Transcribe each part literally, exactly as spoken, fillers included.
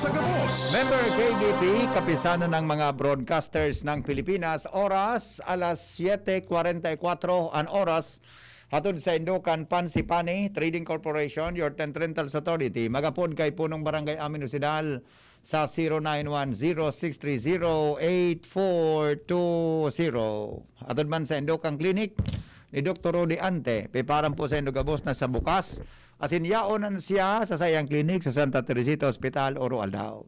Member K B P, Kapisanan ng mga Broadcasters ng Pilipinas, oras alas siyete kwarenta y kwatro an oras. Hatod sa Indukan Pansipani Trading Corporation, your tent rentals authority. Magapod kay Punong Barangay Amin Osidal sa zero nine one zero six three zero eight four two zero. Hatod man sa Indukan Clinic ni Doktor Rudy Ante, piparan po sa Indugabos na sa bukas. Asin yaon siya sa saiyang klinik sa Santa Teresita Hospital, Oro Aldaw.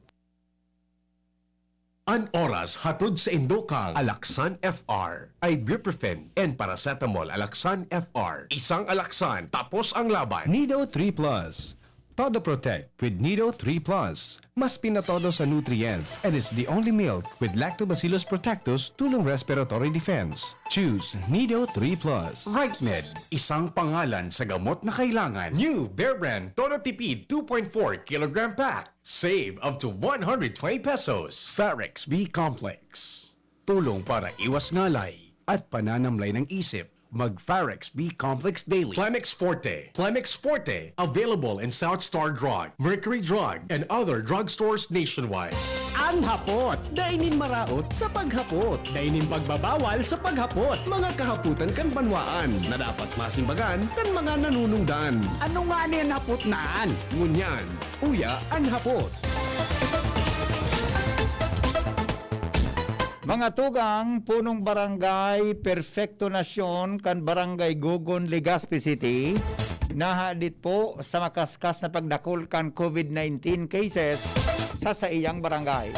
An oras hatod sa Indokang Alaksan F R, ibuprofen and paracetamol Alaksan F R. Isang Alaksan, tapos ang laban. Nido three plus. Todo Protect with Nido three plus. Mas pinatodo sa nutrients and is the only milk with Lactobacillus protectus tulong respiratory defense. Choose Nido three plus. Rightmed, isang pangalan sa gamot na kailangan. New Bear Brand Todo Tipid two point four kilogram pack. Save up to one hundred twenty pesos. Farex B Complex. Tulong para iwas ngalay at pananamlay ng isip. Mag Farex B Complex Daily. Plemex Forte. Plemex Forte. Available in South Star Drug, Mercury Drug, and other drugstores nationwide. An hapot, dai nin maraot sa paghapot. Dai nin pagbabawal sa paghapot. Mga kahapotan kan banwaan na dapat masimbagan kan mga nanunungdan. Ano ngani an hapot na an? Ngunyan, uya an hapot. Mga tugang, punong barangay Perfecto Nacion kan Barangay Gogon, Legazpi City, nahadit po sa makaskas na pagdakul kan COVID nineteen cases sa saiyang barangay.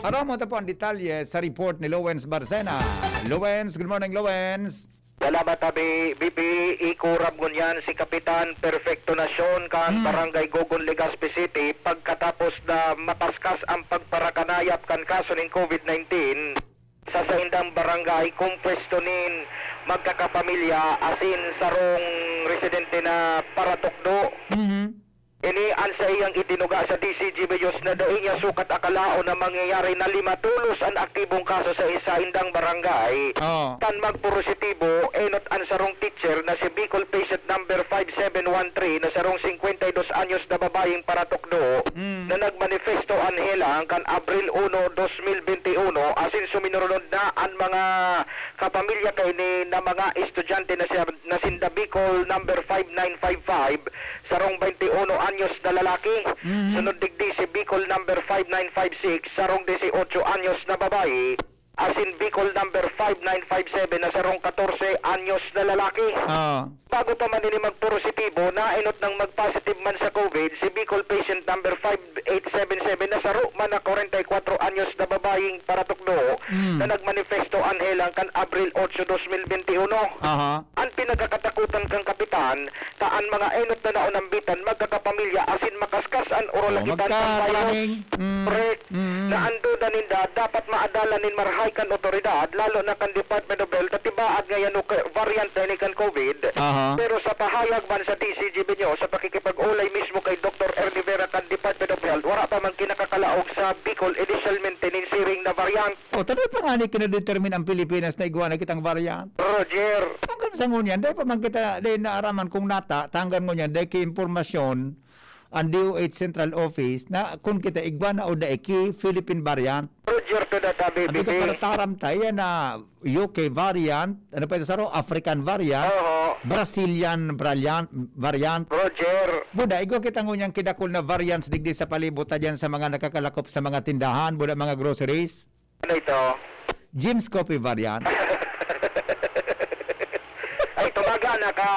Aram mo ta po ang detalye sa report ni Lowens Barcena. Lowens, good morning, Lowens. Salamat, Abi. B B, ikurab ngunyan si Kapitan Perfecto Nacion kan Hmm. Barangay Gogon, Legazpi City, pagkatapos na mataskas ang pagparakanayap kan kaso nin COVID nineteen sa saindang barangay, kung pwesto nin magkakapamilya asin sarong residente na paratukdo. Mhm. Ini an saiyang itinuga sa D C G B News na dai niya sukat akalaon na mangyayari na lima tolos an aktibong kaso sa isa indang barangay. Oo. Kan magpositibo, enot an sarong teacher na si Bicol Patient Number five seven one three na sarong singkwenta y dos anyos na babayeng paratukdo Mm. na nagmanifesto an helang kan Abril uno, dos mil bente uno, asin suminurunod na an mga kapamilya kaini na mga estudyante na siya, na sinda Bicol Number five nine five five, sarong baynte uno anyos na lalaki. Mhm. Sunod digdi si Bicol Number five nine five six, sarong disiotso anyos na babayi, asin Bicol Number five nine five seven na sarong katorse anyos na lalaki. Ah. Bago pa man ini magpositibo, naenot nang mag-positive man sa COVID si Bicol Patient Number five eight seven seven na saro man na kwarenta y kwatro anyos na babayeng paratukdo Mm. na nagmanifesto an helang kan Abril otso, dos mil bente uno. Aha. An pinagkakatakutan kan kapitan, ta an mga enot na naonambitan magkakapamilya asin makaskas an orolakitan Oh, kan virus. magkakaning. Mm. Correct. Mm. Na an duda ninda dapat maadalan nin marahay kan otoridad, lalo na kan Department of Health, ta tibaad nga yan o ka-, variant na ini kan COVID. Aha. Pero sa pahayag man sa D C G B News, sa pakikipag-olay mismo kay Doktor Ernie Vera kan Department of Health, wala pa man kinakakalaog sa Bicol inisyalmente nin siring na variant. O, ta dai pa ngani kinadetermine ang Pilipinas na igwa na kitang variant. Roger. Hanggang sa ngunyan, dai pa man kita, dai naaraman kung nata, ta hanggang ngunyan, dai ki impormasyon ang D O H Central Office na kung kita igwa na o dai ki Philippine variant. Roger to that, Abi Abi ka Bibi. Para taram ta, yan na U K variant, ano pa ito, saro? African variant, Oo. Brazilian variant, variant. Roger. Buda, igwa kita ngunyan kidakul na variants digdi sa palibot ta dyan sa mga nakakalakop sa mga tindahan, buda mga groceries. Ano ito? Jim's Coffee variant. Ay, tumaga na ka.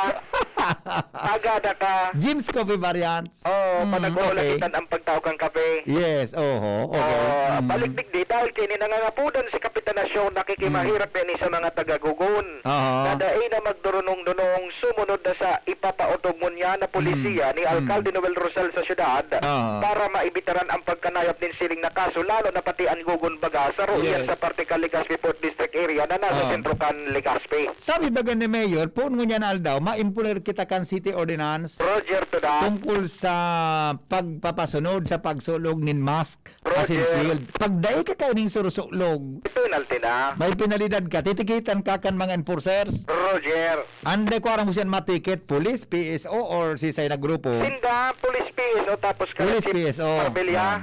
Taga na ka. Jim's Coffee variant. Oo, Mm, panagwawala okay. Kita ang pagtao kang kape. Yes, oho, okay. Oo, Mm. Balik digdi, dahil kini nangangapudan si Kapitan Nasyong nakikimahirap Mm. Yan sa mga taga-Gogon. Aha. Na dai na magdurunong-dunong sumunod na sa ipapaotob ngunyan na polisiya Mm. ni Alcalde Mm. Noel Rosal sa syudad Aha. para maibitaran ang pagkanayap nin siring na kaso, lalo na pati an Gogon baga, saro iyan Yes. sa parte kan Legazpi Fourth District area na nasa Ah. sentro kan Legazpi. Sabi baga ni Mayor, poon ngunyan aldaw, maimponer kita kan city ordinance Roger to that. tungkol sa pagpapasunod sa pagsulog nin mask. Roger. Asin field. Pag dai ka kaining surusulog, May penalty na. may penalidad ka, titikitan ka kan mga enforcers. Roger. Anday ko aram mo siyan matiket, police, P S O, or sisay na grupo? Sinda, police, P S O, tapos ka Police, si P S O. Marbella. Yan.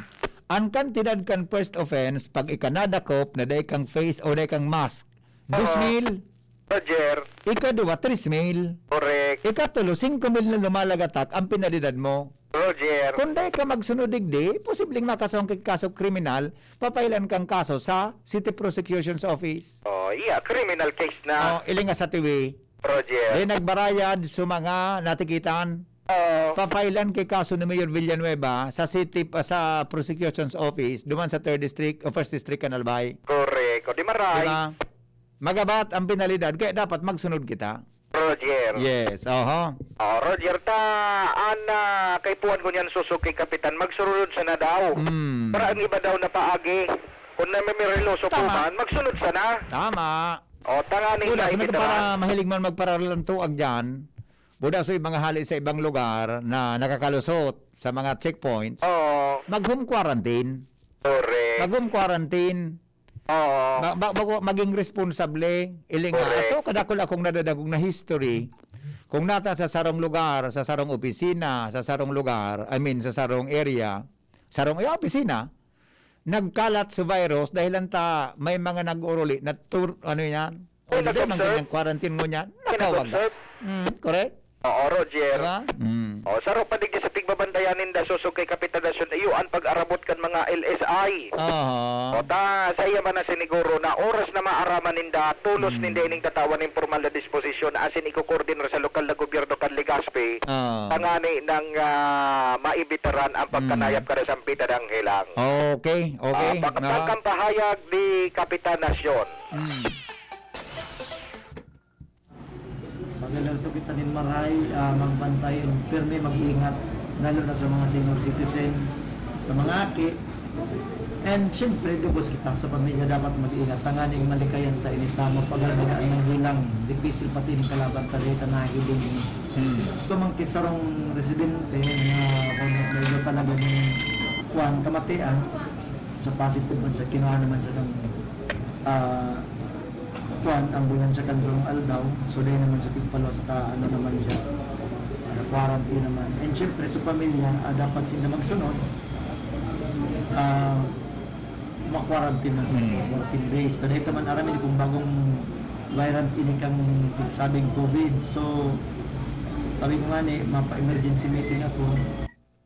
Ang kantidad kan first offense, pag ika nadakop na dai kang face o dai kang mask, Oo. dos mil. Roger. Ikaduwa, tres mil. Correct. Ikatulo, singko mil na lumalagatak ang penalidad mo. Roger. Kung dai ka magsunod digdi, posibleng makasuhan ka kaso kriminal, papailan kang kaso sa City Prosecution's Office. Oh, yeah, criminal case na. Oh, ilinga sa tiwi. Roger. Di nagbarayad sa mga natikitan. Oo. Papailan kay kaso ni Mayor Villanueva sa city, sa prosecution's office, duman sa third district o first district kan Albay. Correct. O di maray. Di ba? Magabat ang penalidad, kaya dapat magsunod kita. Roger. Yes, oho. Oh, Roger, ta, an, ah, kaipuhan ko niyan susog kay Kapitan, magsurunod sana daw. Mm. Para ang iba daw na paagi, kung namimireloso po Tama. man, magsunod sana. Tama. O, tanganing Wala, sunod maibitaran. para mahilig man magparalan tuag dyan. Buda sa mga hali sa ibang lugar na nakakalusot sa mga checkpoints, Oo. mag-home quarantine. Correct. Mag-home quarantine. Oo. Ba-, ba-, bago maging responsable, ilinga. Correct. Ato, kadakul akong nadadagog na history. Kung nata sa sarong lugar, sa sarong opisina, sa sarong lugar, I mean, sa sarong area, sarong, eh, opisina, nagkalat sa virus dahil lang ta may mga nag-uruli na tur-, ano yan? May O, di ba, nag-observe? Ang ganyang quarantine mo niyan? May Nakawagas. nag-observe? Mm, correct? Oo, Roger. Diba? Mm. O, saro pa digdi sa pigbabantayan ninda, susog kay Kapitan Nasyon, iyo an pag-arabot kan mga L S I. Aha. O, ta, sa iya man na siniguro na oras na maaraman ninda, tulos Mm. ninda ining tatawan ning pormal na disposisyon, asin ikokoordinar sa lokal na gobyerno kan Legazpi, Ah. tangani nang, ah, maibitaran ang pagkanayap Mm. kada sampita ng hilang. Okay, okay. Ah, pag-, Aha. pagkampahayag ni Kapitan Nasyon. Mm. Magandang to kita nin maray, ah, magbantay, pirmi, mag-iingat, lalo na sa mga senior citizen, sa mga aki. And siyempre, gabos kita sa pamilya, dapat mag-iingat. Tanganing malikayan ta ini ta, mapagalagaan ng hilang, difícil pati ning kalaban ta, dahil ta nahiling. Hmm. So, man, kisarong residente na kung medyo talaga ning kuwan, kamatian, sa positive man siya, kinuha naman siya ng, ah, kuwan, ambulansya kan sarong aldaw. So, dai naman siya tigpalo, saka ano naman siya, ah, quarantine naman. And syempre, sa pamilya, ah, dapat sila magsunod. Ah, ma-quarantine na sa Mm. fourteen days. Tadi ka man, aram, ini kung bagong variant ini kang sabing covid. So, sabi ko nga ni, mapa-emergency meeting ako.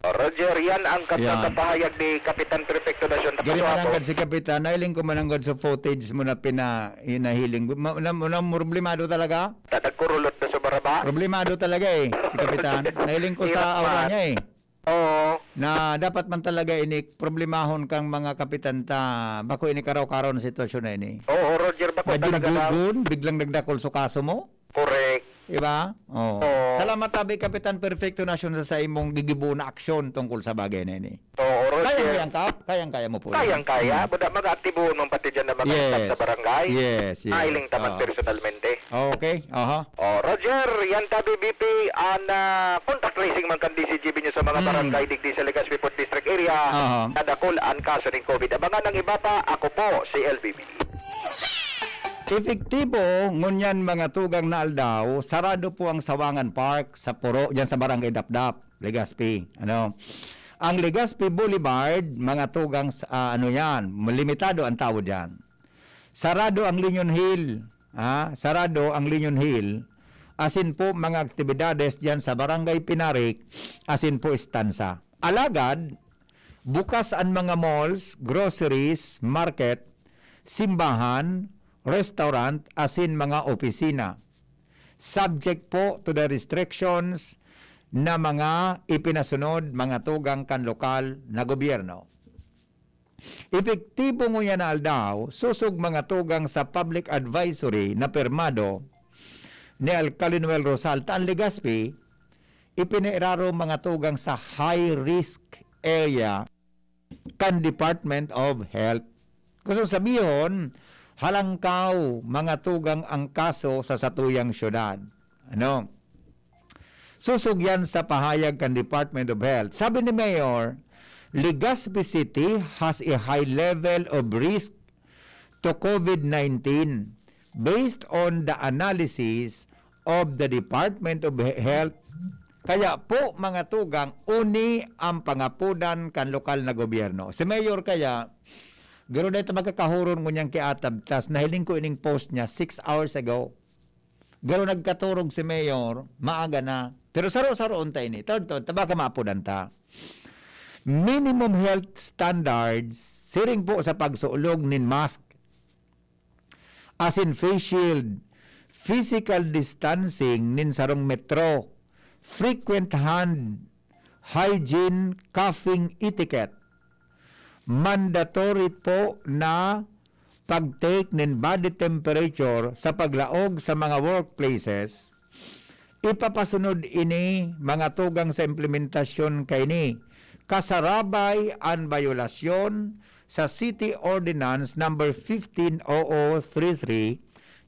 Roger, yan ang kat-, Yan. katapahayag ni Kapitan Perfecto Nasyon. Tapos Giri ako, mananggad si Kapitan, nahiling ko mananggad sa footage mo na pina-, nahiling. Ma-, na, na, problemado talaga? Ta-, nagkurulot na sa baraba? Problemado talaga eh, si Kapitan. Nahiling ko sa Hirap aura man. niya eh. Oo. Na dapat man talaga ini problemahon kang mga kapitan ta, bako ini karaw-karaw na sitwasyon na ini. Oo, Roger, bako talaga daw. Madugdugon, biglang nagdakol sa kaso mo? Correct. Di ba? Oo. Oo. Salamat tabi, Kapitan Perfecto Nasyon, sa, sa imong gigibo na aksyon tungkol sa bagay na ini. Oo, Roger. Kayang-kaya ka? Kayang-kaya mo po yan. Kayang-kaya. Hmm. Buda, mga aktibohon man pati dyan na mga Yes. staff sa barangay. Yes, yes. Nailing ta man Oo. personalmente. Okay, aha. Oh, Roger, yan tabi, B P, an, ah, contact tracing man kan D C G B nyo sa mga Hmm. barangay digdi sa Legazpi Fourth District area. Aha. Nadakol an kaso ning covid. Abangan ang iba pa. Ako po, si L B B. Epektibo ngunyan, mga tugang, na aldaw, sarado po ang Sawangan Park sa Puro, diyan sa Barangay Dapdap, Legazpi. Ano? Ang Legazpi Boulevard, mga tugang, s-, ah, ano yan, limitado ang tao diyan. Sarado ang Linyon Hill, ha? Sarado ang Linyon Hill, asin po mga aktibidades diyan sa Barangay Pinarik, asin po Estansa. Alagad, bukas an mga malls, groceries, market, simbahan, restaurant, asin mga opisina. Subject po to the restrictions na mga ipinasunod, mga tugang, kan lokal na gobyerno. Epektibo ngunyan na aldaw, sosog, mga tugang, sa public advisory na pirmado ni Alcalde Noel Rosal ta an Legazpi, ipinairarom, mga tugang, sa high risk area kan Department of Health. Gusto sabihon, halangkaw, mga tugang, ang kaso sa satuyang syudad. Ano? Sosog yan sa pahayag kan Department of Health. Sabi ni Mayor, Legazpi City has a high level of risk to covid nineteen based on the analysis of the Department of He-, Health Kaya po, mga tugang, uni ang pangapodan kan lokal na gobyerno. Si Mayor kaya, garo na ito magkakahuron ngunyan ki Atab, tas nahiling ko ining post niya six hours ago. Garo nagkaturog si Mayor, maaga na. Pero saro-saro unta ini. Taon-taon, ta baka maapodan ta. Minimum health standards, siring po sa pagsulog nin mask, asin face shield, physical distancing nin sarong metro, frequent hand hygiene, coughing etiquette. Mandatory po na pag-take nin body temperature sa paglaog sa mga workplaces. Ipapasunod ini, mga tugang, sa implementasyon kaini. Kasarabay an bayolasyon sa City Ordinance Number fifteen oh oh three three,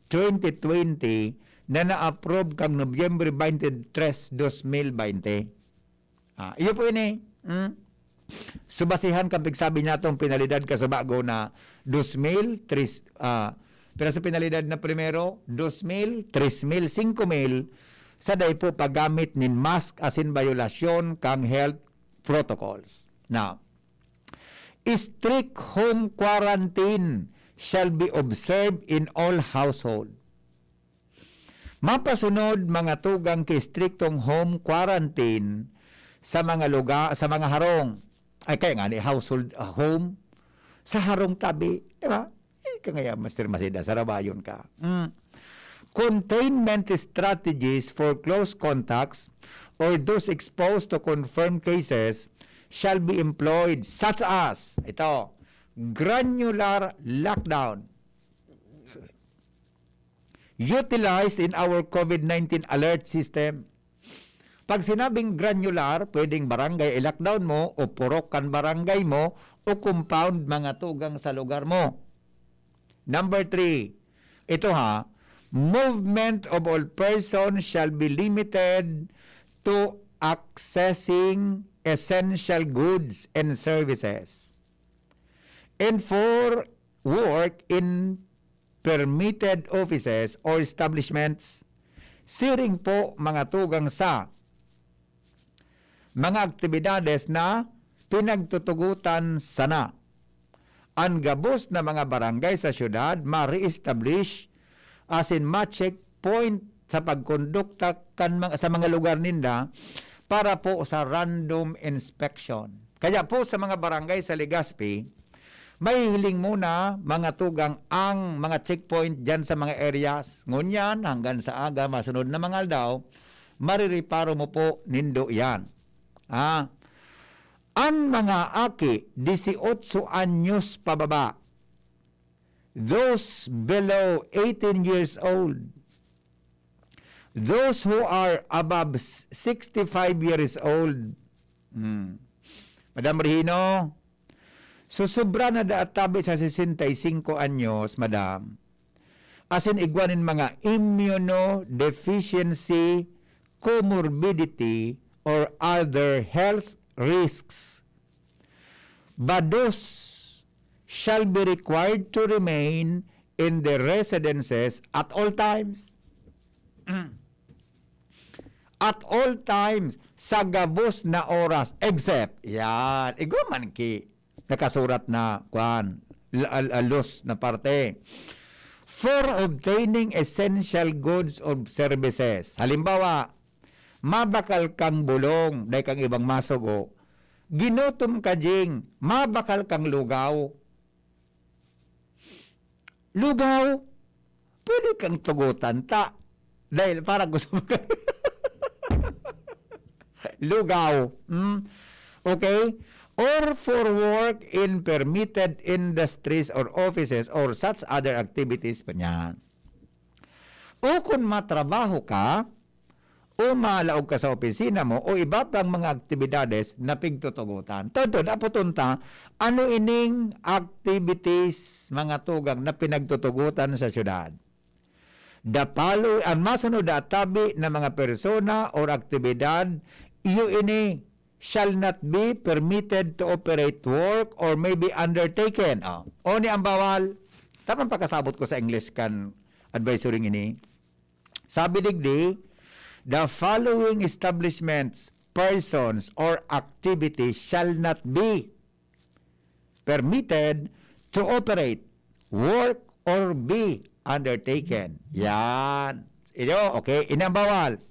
twenty twenty, na na-approve kang Nobyembre twenty-three, dos mil bente. Ah, iyo po ini. Hmm? Subasihan kan pigsabi niya tong penalidad kasubago na dos mil, tris, ah, pero sa penalidad na primero, dos mil, tres mil, singko mil, sa dai po paggamit nin mask asin bayolasyon kang health protocols. Now, strict home quarantine shall be observed in all household. Mapasunod, mga tugang, ki estriktong home quarantine sa mga luga-, sa mga harong. Ay, kaya nga ni household, ah, home, sa harong tabi, di ba? Eh, kangaya, Master Masida, sarabayon ka. Mm. Containment strategies for close contacts or those exposed to confirmed cases shall be employed, such as, ito, granular lockdown utilized in our COVID nineteen alert system. Pag sinabing granular, pwedeng barangay i-lockdown mo o purok kan barangay mo o compound, mga tugang, sa lugar mo. Number three, ito ha, movement of all persons shall be limited to accessing essential goods and services. And for work in permitted offices or establishments, siring po, mga tugang, sa mga aktibidades na pinagtutugotan sana. An gabos na mga barangay sa syudad ma-re-establish asin ma-checkpoint sa pagkondukta kan mga, sa mga lugar ninda para po sa random inspection. Kaya po, sa mga barangay sa Legazpi, mahihiling muna, mga tugang, ang mga checkpoint diyan sa mga areas. Ngunyan, hanggang sa aga, masunod na mga aldaw, marireparo mo po nindo iyan. Ah, ang mga aki, dieciocho anyos pababa, those below eighteen years old, those who are above s-, sixty-five years old. Hmm. Madam Regino, susubra na daa tabi sa sesenta y cinco anyos, madam, asin igwa nin mga immunodeficiency, comorbidity, or other health risks. Bados shall be required to remain in the residences at all times. At all times, sa gabos na oras, except, yan, igwa man ki, nakasurat na, kwan, l-, al-, alos na parte. For obtaining essential goods or services. Halimbawa, mabakal kang bulong, dai kang ibang masugo. Ginutom ka, Jing, mabakal kang lugaw. Lugaw? Pwede kang tugutan ta. Dahil parang gusto mo ka lugaw. Hmm? Okay? Or for work in permitted industries or offices or such other activities pa niyan. O kung matrabaho ka, o malaog ka sa opisina mo, o iba pang mga aktibidades na pigtutugutan. Totoo, dapat unta, ano ining activities, mga tugang, na pinagtutugutan sa syudad? The following, ang masunod na tabi na mga persona or aktibidad, iyo ini shall not be permitted to operate work or may be undertaken. Oh, o ni ang bawal. Tamang pagkasabot ko sa English kan advisory ini. Sabi digdi, The following establishments, persons, or activities shall not be permitted to operate, work, or be undertaken. Yan. Iyo, okay. Inang bawal.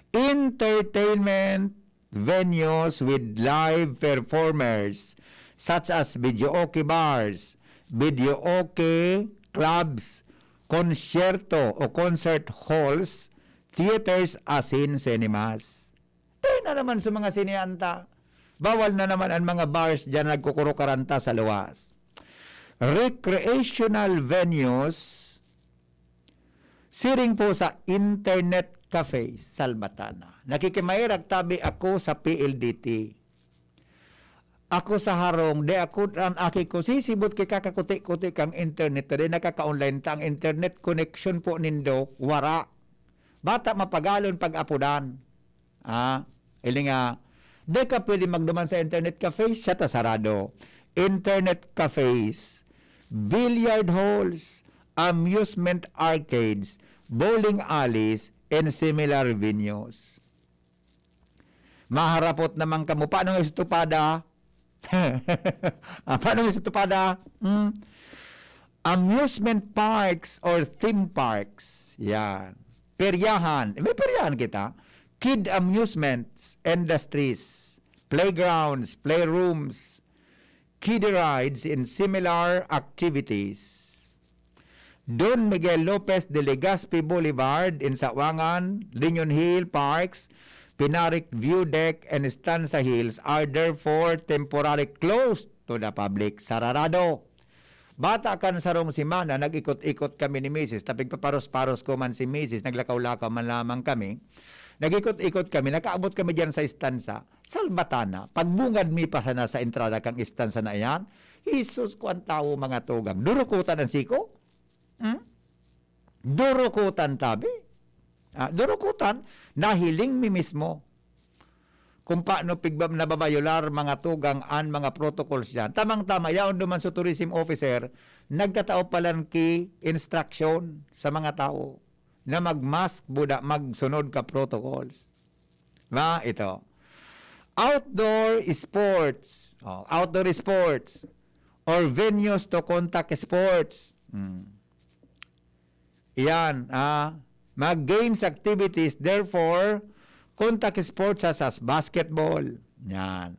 Entertainment venues with live performers such as videoke bars, videoke clubs, konsyerto o concert halls, theaters asin cinemas. Tayo na naman sa mga sineyanta. Bawal na naman ang mga bars dyan nagkukurukaranta sa luwas. Recreational venues, siring po sa internet cafes, Salvatana. Nakikimairag tabi ako sa P L D T. Ako sa harong, di ako an aki ko, sisibot kay kakakuti-kuti kang internet, di nakaka-online ta, ang internet connection po nindo, wara. Bata mapagalon pag-apodan. Ah, ili nga, di ka pwede magduman sa internet cafes, siya ta sarado. Internet cafes, billiard halls, amusement arcades, bowling alleys, and similar venues. Maharapot naman kamo, paano nga estupada? Ah, paano nga estupada? Hmm? Amusement parks or theme parks. Yan. Peryahan. May peryahan kita. Kid amusements, industries, playgrounds, playrooms, kiddie rides, and similar activities. Don Miguel Lopez de Legazpi Boulevard in Sawangan, Linyon Hill Parks, Pinarik View Deck, and Stanza Hills are therefore temporarily closed to the public. Sararado. Bata kan sarong semana, nag-ikot-ikot kami ni misis. Ta pigpaparos-paros ko man si misis, naglakaw-lakaw man lamang kami. Nag-ikot-ikot kami, nakaabot kami diyan sa estansa. Salbatana, pagbungad mi pa sana sa entrada kan estansa na iyan, Jesus ko, ang tawo, mga tugang. Durukutan ang siko? Hmm? Durukutan tabi. Ah, durukutan, nahiling mi mismo kung paano pigba-, nababayolar, mga tugang, an mga protocols diyan. Tamang-tama, yaon duman sa tourism officer, nagtatao palan ki instruction sa mga tawo na mag-mask, buda, magsunod ka protocols. Ba, ito. Outdoor sports. Oh, outdoor sports or venues to contact sports. Hmm. Iyan, ah, mag-games activities, therefore, contact sports such as basketball. Yan.